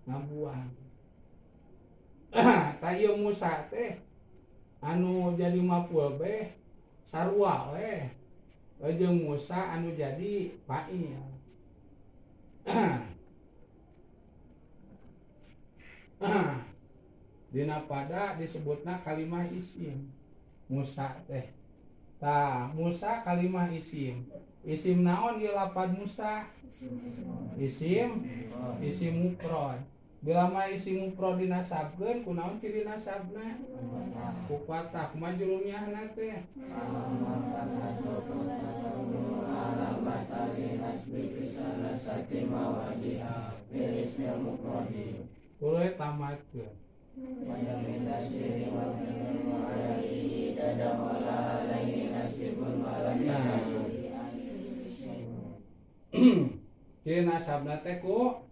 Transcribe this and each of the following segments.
Ngabuang. Tah ieu Musa teh anu jadi maf'ul bih sarua we jeung Musa anu jadi fa'il. Dina pada disebutna kalimah isim Musa teh. Tah Musa kalimah isim. Isim naon ieu lapad Musa? Isim isim mufrad. Bila mah isim mufrad dinasabkeun kunaon ciri nasabna? Ku patah. Kumaha jurumiahna teh? Kulo tamatkeun. Ciri nasabna teh ku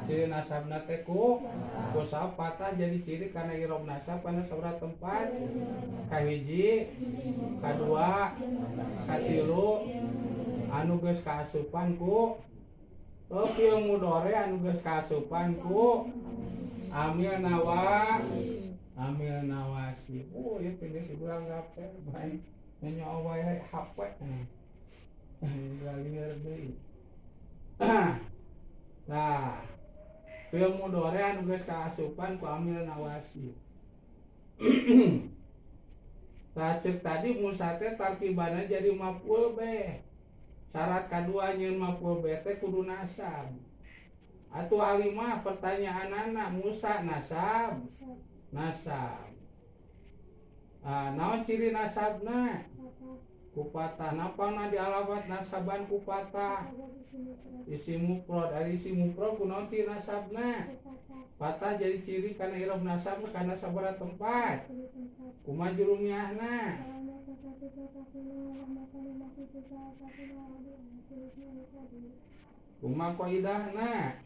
ciri nasabna teh ku sabab patah jadi ciri karena irob nasab karena sabaraha tempat kahiji kadua katilu anu geus kaasupan ku fi'il mudhari anu geus kaasupan ku amil nawa amil nawasi. Oh ieu teh geus urang gape bae nanya wae HP lieur deui. Nah, fi'il mudhari anu geus kaasupan ku amil nawasi. Tah ceuk tadi Musa teh tarkibana jadi maf'ul bih. Syarat kadua nyieun maf'ul bih teh kudu nasab. Atuh alimah pertanyaanana Musa nasab? Nasab. Ah, naon ciri nasabna? Ku patah. Napangna dialamat nasaban ku patah? Isim mufrad. Ari isim mufrad kunaon ciri nasabna? Patah jadi ciri kana irob nasab kana sabaraha tempat. Kumaha jurumiahna? Kumaha kaidahna?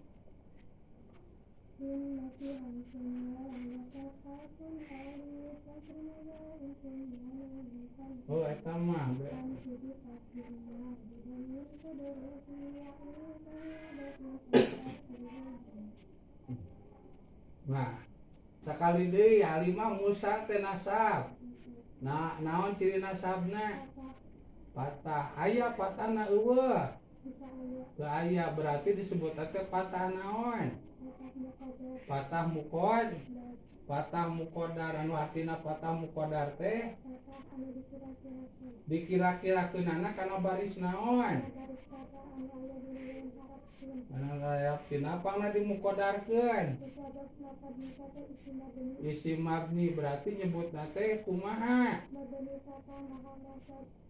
Oh eta mah. Nah, sakali deui halimah Musa teh nasab. Nah, naon ciri nasabna? Patah. Aya patahna eueuh? Teu aya, berarti disebut teh patah naon? Patah mukod. Patah mukodar anu artina patah mukodar teh dikira-kirakeunana kana baris naon? Kana rayap tina pangna dimukodarkeun. Isim mabni berarti nyebutna teh kumaha?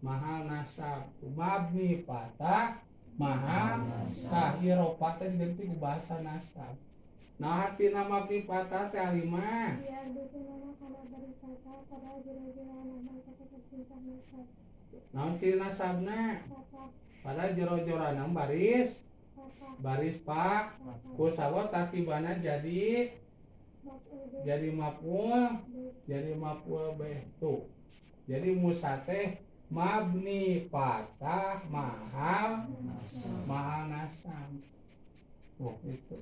Mahal nasab. Mabni patah mahal tah ieu ropa teh diganti ku bahasa nasab. Nah hartina mabni patah teh alimah. Naon ciri nasabna? Padahal jero-jorana baris baris pak ku sawah tartibana jadi maf'ul jadi maf'ul bih tuh. Jadi Musa teh mabni patah mahal mahal nasab. Oh itu.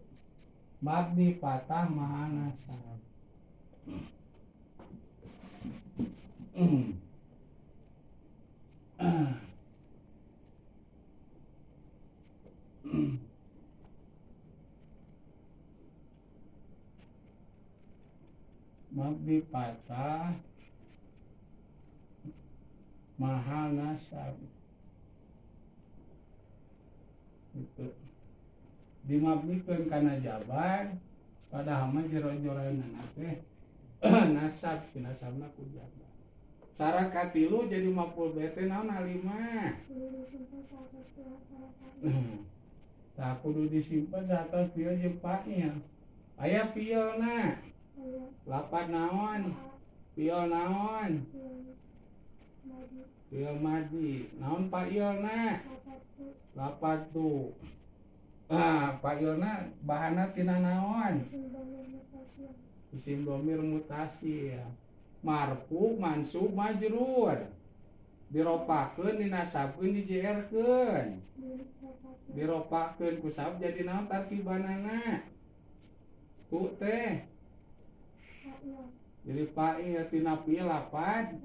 Mabni patah mahal nasab. Mabni patah mahal nasab. Itu dimabnikeun kana jabar padahal mah jero-jeroanana teh nasab, nasabna ku jabar. Syarat katilu jadi maf'ul bih teh naon halimah? Tah kudu disimpen satos fiil jeung fa'il. Aya fiilna. Lapad naon? Fiil naon? Fiil madi. Naon fa'ilna? Lapad tu. Ah, fa'ilna bahanna tina naon? Isim domir mutasil. Marfu, mansub, majrur. Diropakeun, dinasabkeun, dijeerkeun. Diropakeun ku sabab jadi naon tarkibanana? Tu teh jadi fa'il tina fi'il lapad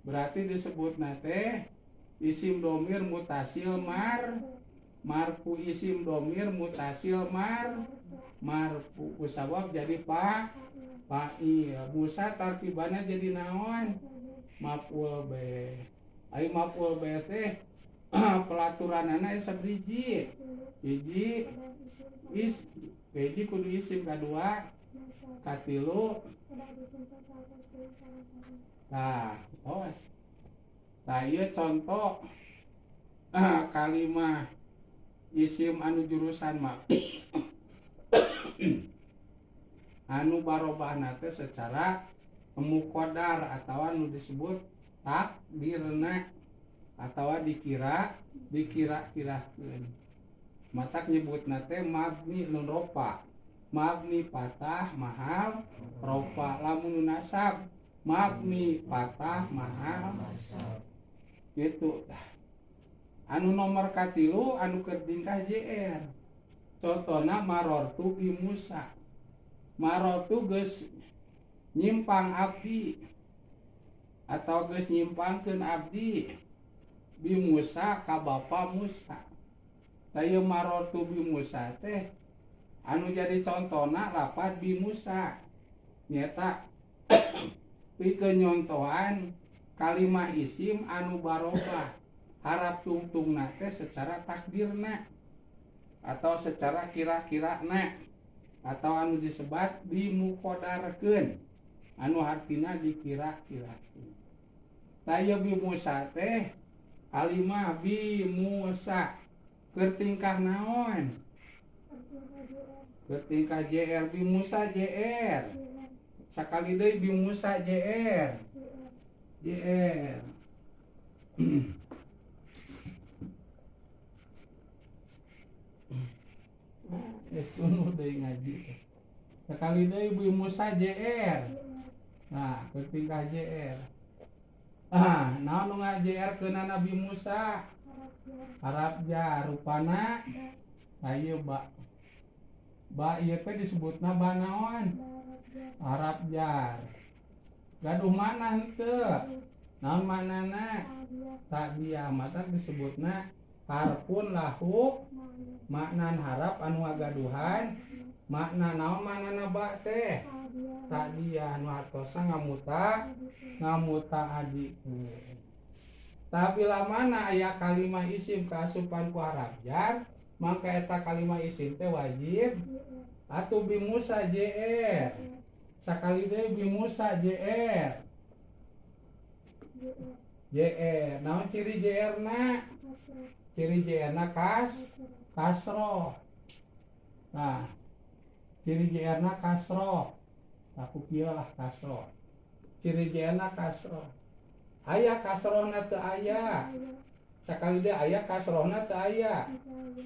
berarti disebutna teh isim domir mutasil mar marfu isim domir mutasil mar marfu kusabab jadi fa'il. Musa tarkibana jadi naon? Maf'ul bih. Ai maf'ul bih teh pelaturanana aya sabiji. Hiji is hiji kudu isim kadua katilu. Nah, awas. Nah, ieu contoh kalimah isim anu jurusan mah anu barobahna teh secara muqaddar atawa anu disebut takdirna atawa dikira dikira-kirakeun. Matak nyebutna teh mabni nun rofa, mabni patah mahal rofa. Lamun nasab mabni patah mahal gitu. Anu nomor katilu anu keur tingkah JR. Contohna marortu bi Musa. Marortu geus nyimpang abdi atau geus nyimpangkeun abdi bi Musa ka bapa Musa. Tah ieu marortu bi Musa teh anu jadi contona lapad bi Musa. Nyata pikeun nyontohan kalimah isim anu barobah harap tungtungna teh secara takdirna atau secara kira-kirana atau anu disebat dimukodarkeun anu hartina dikira-kirakeun. Tah ieu bi Musa teh kalimah bi Musa keur tingkah naon? Keur tingkah JR bi Musa JR. Sakali deui bi Musa JR. JR. Geus tunu deui ngaji. Sakali deui bi Musa JR. Nah, keur tingkah JR. Ah, naon nu nga-JR keuna Nabi Musa? Harap jar rupana tah ieu ba. Ba ieu teh disebutna ba naon? Harap jar. Gaduh mana henteu? Naon maknana? Takdiah mata disebutna harpun lahu maknan harap anu ngagaduhan makna naon maknana ba teh? Takdiah anu hartosa ngamuta ngamuta adikeun. Tapi lamana aya kalimah isim kaasupan ku harap jar, maka eta kalimah isim teh wajib atuh bi Musa JR. Sakali deui bi Musa JR. JR. Naon ciri JR na? Ciri JR na kasroh. Nah, ciri JR na kasroh. Aku kieu lah kasroh. Ciri JR na kasroh. Aya kasrohna teu aya. Sakali deui aya kasrohna teu aya.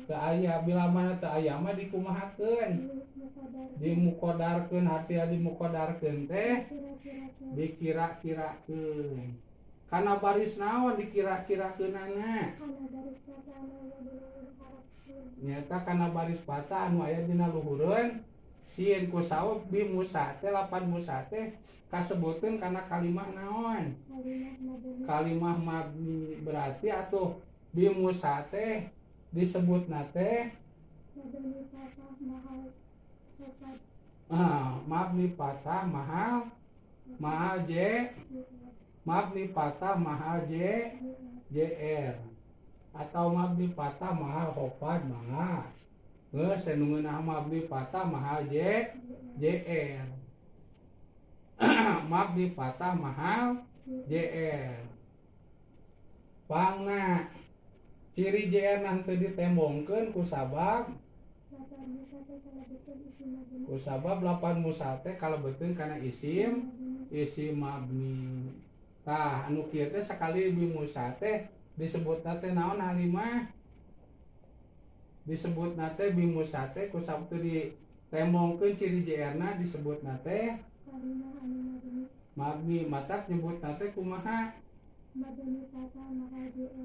Teu aya bila mana teu aya mah dikumahakeun? Dimukodarkeun, hati dimukodarkeun teh dikira-kirakeun. Kana baris naon dikira-kirakeunana? Nyata kana baris patah anu aya dina luhureun sieun ku saub bi Musa teh lapan Musa teh kasebutkeun kana kalimah naon? Kalimah mabni. Berarti atuh bi Musa teh disebutna teh mabni patah mahal mahal J mabni patah mahal J JR atau mabni patah mahal hopad mahal. Geus nu ngeunah mabni patah mahal J JR. Mabni patah mahal JR. Pangna ciri JR nah teu ditembongkeun ku sabab 8 Musa teh kalebeteun kana isim isim mabni. Tah anu kieu teh sakali bi Musa teh disebutna teh naon halimah? Disebutna teh bi Musa teh ku sabab teu ditembongkeun ciri JR na disebutna teh mabni. Matak nyebutna teh kumaha?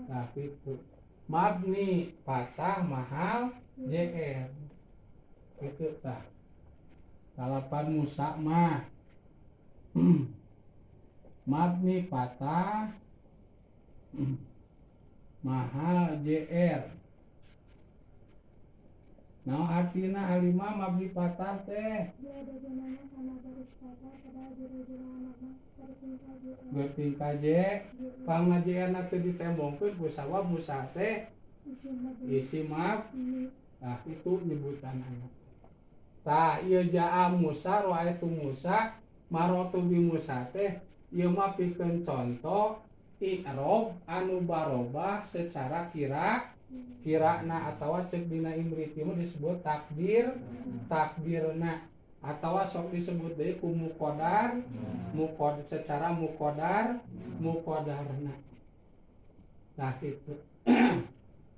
Nah kitu. Mabni patah mahal JR. Itu tah. Salah. Lapan Musa mah mabni patah mahal JR. Nah artina Halimah mabni patah teh bertingkah J pangna JR na teu ditembongkeun ku sabab Musa teh isi mab. Nah itu nyebutan anak. Tah ieu jaa Musa roaitu Musa marotu bi Musa teh ieu mah pikeun contoh i'rob anu barobah secara kira kirana atawa cek dina Imriti mah disebut takdir takdirna atawa sok disebut deui ku muqaddar muqad secara muqaddar muqaddarna. Nah gitu.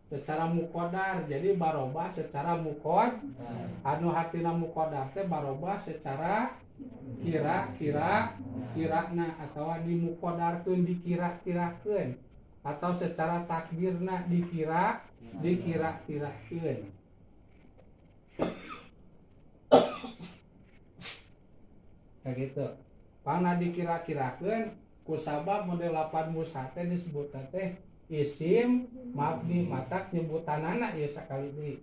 Secara muqaddar jadi barobah secara muqad anu hatina muqaddar teh barobah secara kira-kira kirana atawa dimuqaddarkeun dikira-kirakeun atau secara takdirna dikira dikira-kirakeun. Kayak gitu. Pangna dikira-kirakeun ku sabab model 8 Musa teh disebut teh isim mabni matak nyebutanana ieu sakali deui.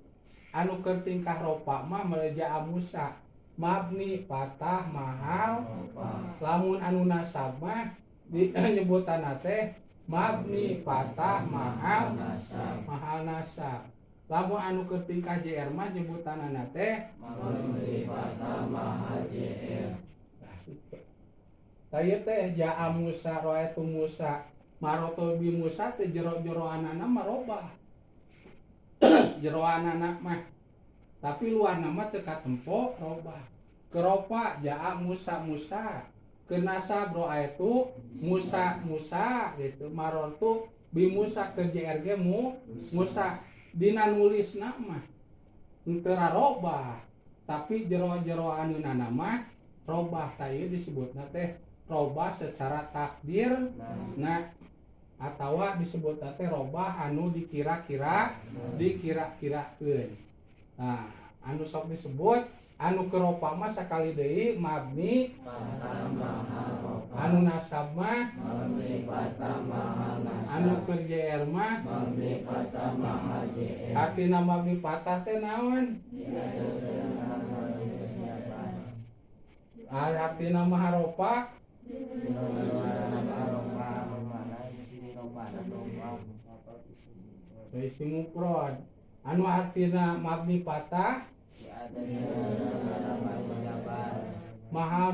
Anu keur tingkah ropa mah meleja Musa mabni patah mahal lamun anu nasab mah di nyebutanna teh mabni patah mahal mahal nasab. Lamun anu keur tingkah JR mah nyebutanana teh mabni patah mahal JR. Tah ieu teh jaa Musa roaitu Musa maroto bi Musa teh jero-jeroanana mah robah. Jeroanana mah tapi luarna mah teu katempo robah. Keropa jaa Musa Musa ke nasab roaitu Musa Musa gitu marotu bi Musa ke JRG mu Musa dina nulisna mah teu robah tapi jero-jeroanana mah robah. Tah ieu disebutna teh robah secara takdir nah atawa disebut teh robah anu dikira-kira dikira-kirakeun. Nah anu sok disebut anu keropa mah sakali deui mabni anu nasab mah mabni patah mahal nasab anu keur JR mah mabni patah mahal JR. Artina mabni patah teh naon? Artina mah haropa isim mufrad. Anu artina mabni patah mahal